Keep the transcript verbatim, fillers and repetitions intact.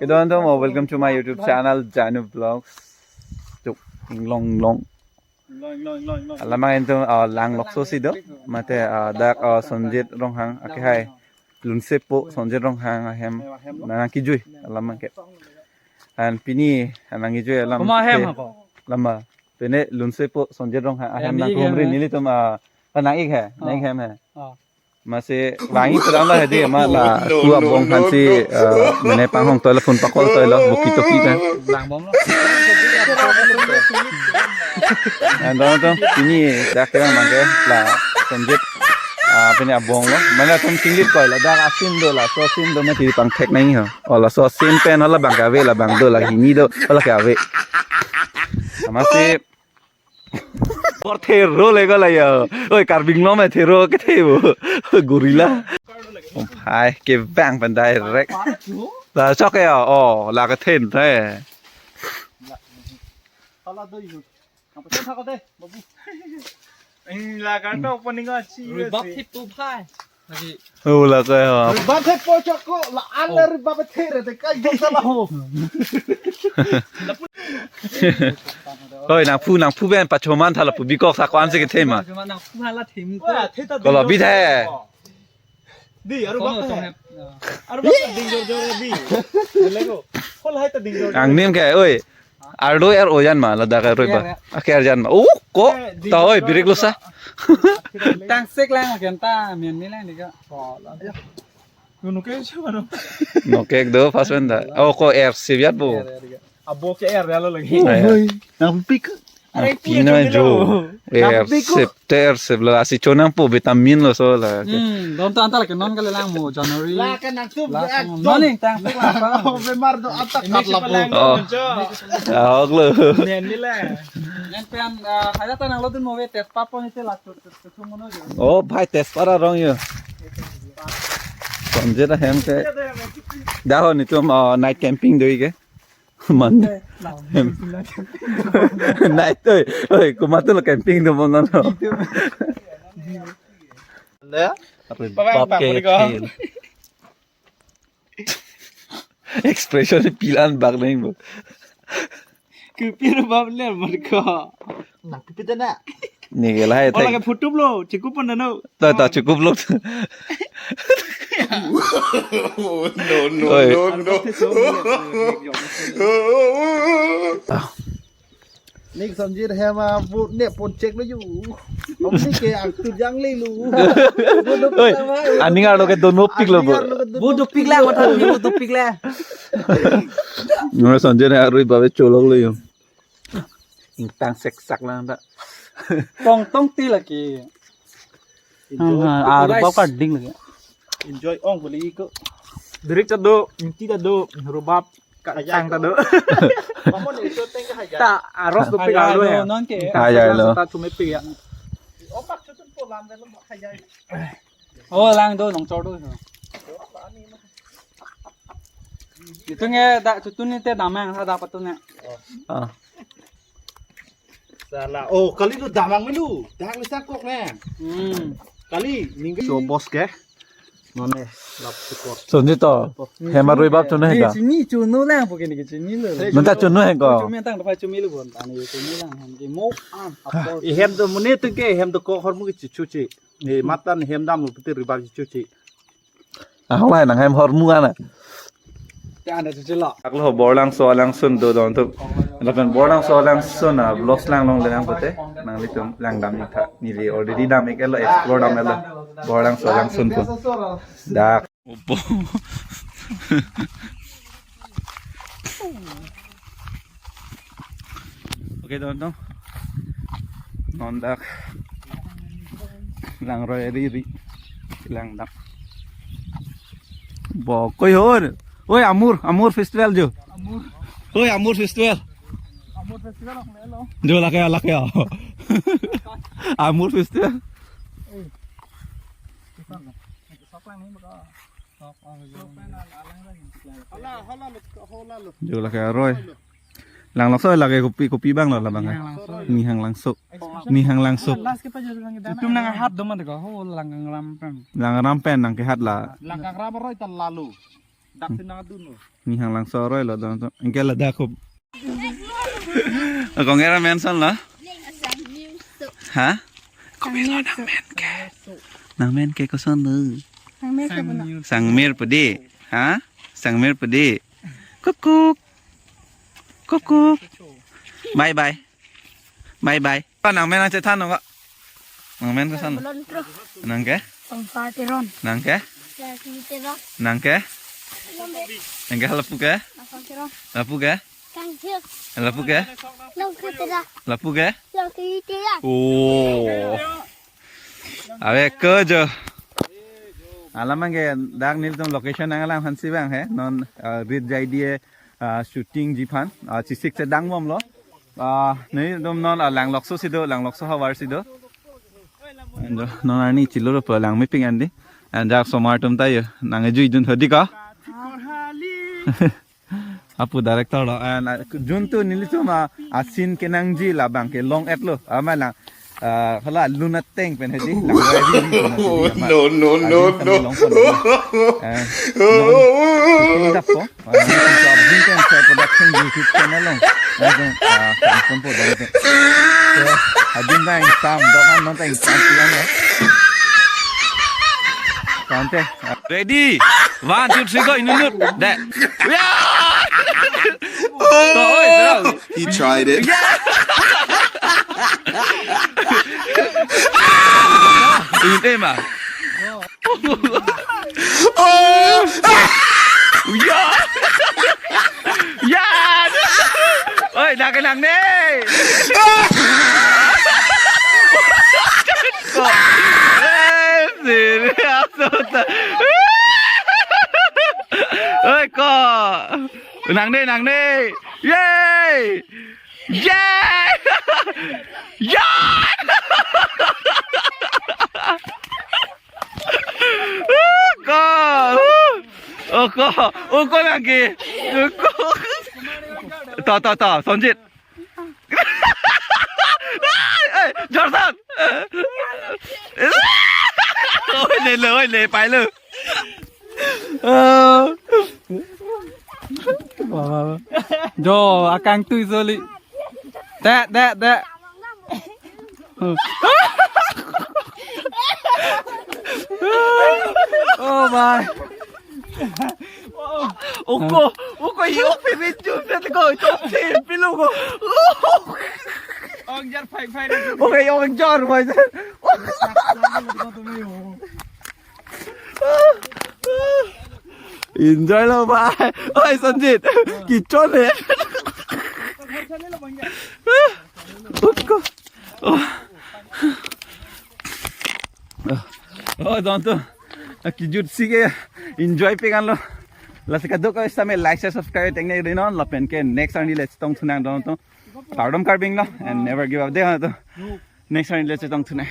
Hello, hello, welcome to my YouTube channel, Janu Vlogs. Tuk, inglong, inglong. Alamang entum, ah, lang lokso si do. Mate, ah, dak, ah, Sonjit Ronghang, ake hai. Lunsepo Sonjit Ronghang ahem. Nangkijui, alamang ke. An pini, nangkijui alam. Komat ahem ke ako? Lama. Pine Lunsepo Sonjit Ronghang ahem. Nang kumri nelitum, ah, nang-ik he, nang-ik hem he. Oh. Masi vangi pedang lo hedi ma la ku abong hansi, eh, mene panghong toilo, phone pakol toilo, buki toki kan. Lang bom lo. Ando to, pini dak kevang mangke la Sonjit, ah, pini abong lo. Mane atum chinglit koilo, dak asin do, laso asin do mati pangthek nangji ho. O laso asin pen hala abang kave, labang do, la hini do, hala kave. Masi Bor thero le ko la yo. Oi, Karbi Anglong me thero kethe bo. Gorilla. Om hai kevang pen direct. La chok ya. Oh, la kethe ne. Ang laga to opening achi. Rui bap thip tu phai. Lagi. Oh, la ko ya. Rui bap thip po chok ko, la an le rui bap thip re te kai jok sa la ho. Oi, nangphu, nangphu pen pachoman tha lapu bikok sa ko-an si kethe ma. Cuma nangphu hala them ko. Wah, theta Ko lo ding bit jor hai. Jor. Di, aru Kono bap tong hai. Hep. Aru bap ding jor jor di. Lego. Kol hai ta ding jor jor. Angnim ke, oi. Ardo er ojan ma, ladak er oi ba. Ker, ker. Ake arjan ma. Oh, ko. Eh, di Ta oi, jor birik jor lo sa. Tangsek lang ken ta, mian mi lang di ka. Ko la. Nunu ke siapa no? Nokek do, pas pen ta. Oh, ko er siviat bo. Er, er, er. Abo ke er ya lo lagi. Ay, ay. Oi, nangpik. Aray, Pina pura jo. Nangpik ko. Er sip, ter sip la si chonang po vitamin lo so la. Hmm, don ta anta lagi non kali lang mo January. La kan nang tup La ya kan dong. Morning tang sik la pa. Oh, bemar do atak Ini kat si lapo. Palang Oh. Konco. Ah, ok lo. Nian ni la. Yang pen, ah, haya ta nang lo dun mo ve test pa po ni te la tu tu tu tu mo no jo. Oh, bhai test para rong yo. Sonjit ahem ke. Dah ho netum, ah, night camping doi ke. Man. Night, oi, oi, komat lo camping do mo non lo. Le? Ape Bang, bap bang, ke bang, bang. Thil. Expression pilan bak neng bo. Kepir bap le mereka. Nang pipit na. Ni ke lahai Ola thek. Ke photo lo, cukup pon dano. Ta, ta, cukup lo. No, no, Oi. No, no. Nik Sonjit hem a bu ne pon check lo ju. Om ni ke ang tu jang le lu. Oi, aning arlo ke dono pik lo bo. Bu dopik la, mata bu dopik la. Nora Sonjit ne arui babe cholok lo yo. Ingtang seksak lang ta. Tong tong ti lagi. Enjoy. Hmm, ah, rubab kading lagi. Enjoy ong boleh iko. Birik ta do, inti ta do, rubab kacang ta do. Kamu nih syuting ke aja. Ta aros do pik Aja alo lo, ya. Non ke. Aja lo. Ta cumi pik ya. Opak syuting po lam dalam aja. Oh, lang do, nong chor do. Itu nge da tutun ni te damang sa dapat tu nge. Ah. Sala. Oh, kali tu damang melu. Dak lisa kok ne. Hmm. Kali minggu. So bos ke. None lap support. Sonjit to. Hem arui bab chunu he ka. Chini chunu lang pokoknya ke chini lo. Nonta chunu he ko. Chumi tang dapat chumi lo bon. Tani chumi lang han ke mo an. Apor. Ihem to mune tu ke hem to ko hormu ke chichu chi. Ni matan hem dam lo piti ribab chichu chi. Ah, wah, nang hem hormu ana. Te anda chuchi lo. Aklo Borlangso alangsun do don tu. Lapen Borlangso alangsun a vlogs lang long le lang pute. Nanglitum lang dam ik tha. Neli already dam ik lo, explore dam lo. Borlangso alangsun pun. Dak. Opo. Okay, don don. Non dak. Lang roi ri ri. Lang dak. Bo koi hon. Oi, Amur, Amur Festival jo. Amur. Oi, Amur Festival. Amur Festival ang lelo. Jo lake lake. Amur Festival. Eh. Sok lang ni baka. Sok ang jo. Hala, hala lo, hala lo. Jo lake aroi. Lang lokso lake kopi, kopi bang lo labang. Nihang langso. Nihang langso. Nihang langso. Last ke pa jo lang dana. Itum nang hat do man ko ho lang ram pen. Lang ram pen nang ke hat la. Lang ram roi ta lalu. Dak si nang dun lo. Ni hang langso aroi lo dong to. Anke ladak ko. Kong era mention lo. Ha? Sangmir su. Nang men ke koson lo? Sangmir su puna. Sangmir pudi. Ha? Sangmir pudi. Kukuk. Kukuk. Bye bye. Bye bye. Nang men nang chethan no ko. Nang men koson? Belon tro. Nang ke? Songsa Teron. Nang ke? Saki Teron. Nang ke? Nang ke lapu ke? Nasa Teron. Lapu ke? Kangkir. Lapu ke? Longkir Teron. Lapu ke? Longkir Teron. Oh. Ave ko jo. Alam abang ke dak nelitum location nanglang aphan si bang he. Non, uh, rit jai di, uh, shooting ji aphan. Uh, chisik si dang bom lo. Ah, nelitum non, ah, Langlokso si do, Langlokso havar si do. And, uh, non arni chilur po lang meping andi. And dak somar atum ta yo, nang ejui dun hodi ka. Apu director lo, and, uh, juntu nelitum, ah, a scene kenangji labang ke long-et lo, ama lang, ah, hala lun ateng pen hedi, lang ready ni pun hedi, ama. No, no, no, no. Long pon hedi. Eh, non, shooting dap ko. Ah, nelitum Abdul Kan Production YouTube channel along. Nelitum, ah, nelitum po dong tu. So, adin ta ingsam, dok an non ta ingsam tiang ya. Kante. Ready? One, two, three, go. Inunut. Dek. Ya! So, oi, serau. He tried it. Ya! Inut ema. Oh! Ya! Ya! Oi, dak nang ne. Eh, serious. Oi, ko. Nang ne, nang ne. Yay! Yay! Yay! Ko! Oh, ko! Oh, ko lagi! Ko! To, to, to, Sonjit! Ai, ai, Jordan! Oi, le, le, oi, le, pai le! Ah. Wah, wah, wah. Jo, akangtui soli. Dek, dek, dek. Oh, bye. Oko, oko, iyo, pipit jum, pipit ko, chok, chok, pilo ko. Ong jar, phai, phai, phai. Okay, ong jar, phai. Enjoy lo, bye. Oi, Sanjit. Kichon he. Utko. Oh. Oh, dontu. Kijut si ke enjoy pe kan lo. Lasi kadokave sitame like, share, subscribe tengne rinon. Lapen ke next arni le chetongthu nang dontu. Kardom Karbi Anglong and never give up. Dei dontu. Next arni le chetongthu nang.